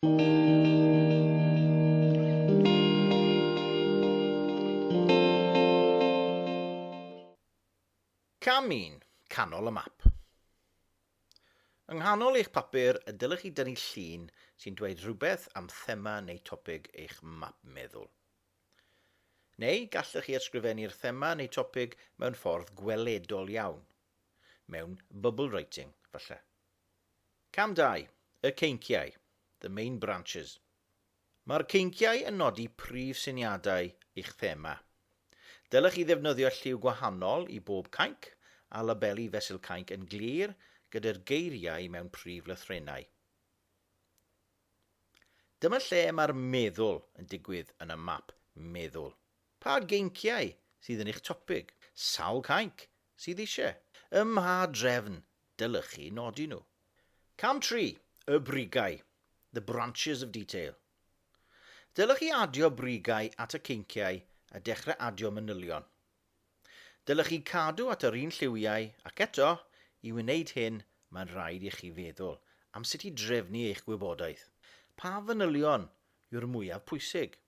Cam 1, Canol y map. Yng nghanol eich papur, dylech chi dynnu llun sy'n dweud rhywbeth am thema neu topig eich map meddwl. Neu gallech chi ysgrifennu'r thema neu topig mewn ffordd gweledol iawn, mewn bubble writing, falle. Cam 2, Y ceinciau, the main branches. Mae'r ceinciau yn nodi prif syniadau eich thema. Dylech chi ddefnyddio lliw gwahanol i bob cainc a labelu fesul cainc yn glir gyda'r geiriau mewn prif lythrennau. Dyma lle mae'r meddwl yn digwydd yn y map meddwl. Pa geinciau sydd yn eich topig? Sawl cainc sydd eisiau? Ym mha drefn dylech chi nodi nhw? Cam 3, Y brigau, the branches of detail. Dylech chi adio brigau at y ceinciau a dechrau adio manylion. Dylech chi cadw at yr un lliwiau ac eto, i wneud hyn, mae'n rhaid i chi feddwl am sut i drefnu eich gwybodaeth. Pa fanylion yw'r mwyaf pwysig?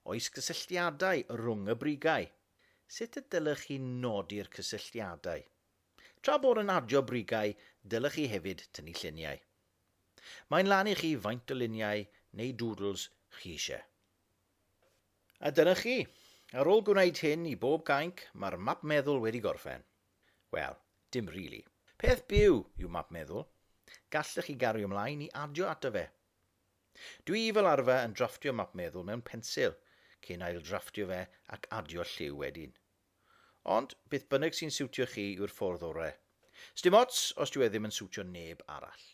Oes cysylltiadau rhwng y brigau? Sut y dylech chi nodi'r cysylltiadau? Tra bod yn adio brigau, dylech chi hefyd tynnu lluniau. Mae'n lan i chi faint o luniau neu doodles chi eisiau. A dyna chi! Ar ôl gwneud hyn i bob cainc, mae'r map meddwl wedi gorffen. Wel, dim rili. Peth byw yw map meddwl. Gallech chi gario ymlaen i adio ato fe. Dwi fel arfer yn drafftio map meddwl mewn pensil, cyn ailddrafftio fe ac adio lliw wedyn. Ond, beth bynnag sy'n siwtio chi yw'r ffordd orau. Sdim ots os dyw e ddim yn siwtio neb arall.